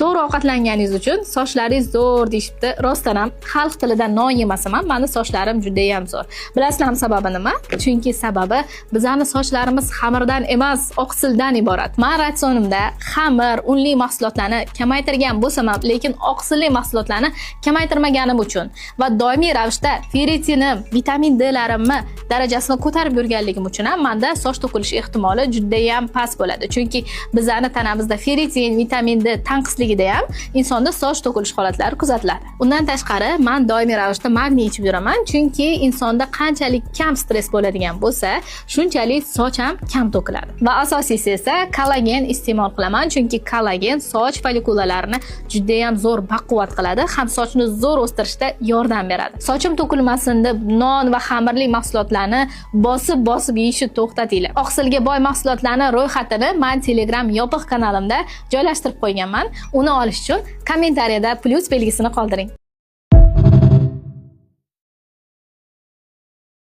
To'g'ri ovqatlanganingiz uchun sochlaringiz zo'r deyishibdi. Rostdan ham, xalq tilida non yemasam ham, mani sochlarim judayam zo'r. Bilasizlarmi, sababi nima? Chunki sababi, bizani sochlarimiz xamirdan emas, oqsildan iborat. Man ratsionimda xamir, unli mahsulotlarni kamaytirgan bo'lsam ham, lekin oqsilli mahsulotlarni kamaytirmaganim uchun va doimiy ravishda feritinim, vitamin Dlarimni darajasini ko'tarib yurganligim uchun ham manda soch to'kilishi ehtimoli judayam past bo'ladi. Chunki bizani tanamizda feritin, vitamin D tanqisligida ham insonda soch to'kilish holatlari kuzatiladi. Undan tashqari, man doimiy ravishda magniy ichib yuraman, chunki insonda qanchalik kam stress bo'ladigan bo'lsa, shunchalik soch ham kam to'kiladi. Va asosiysi esa kollagen iste'mol qilaman, chunki kollagen soch follikulalarini judayam zo'r baquvvat qiladi, ham sochni zo'r o'stirishda yordam beradi. Sochim to'kilmasin deb non va xamirli mahsulotlarni bosib bosib yeyishni to'xtatinglar. Oqsilga boy mahsulotlarni ro'yxatini man Telegram yopiq kanalimda joylashtirib qo'yganman. Uni olish uchun kommentariyada plyus belgisini qoldiring.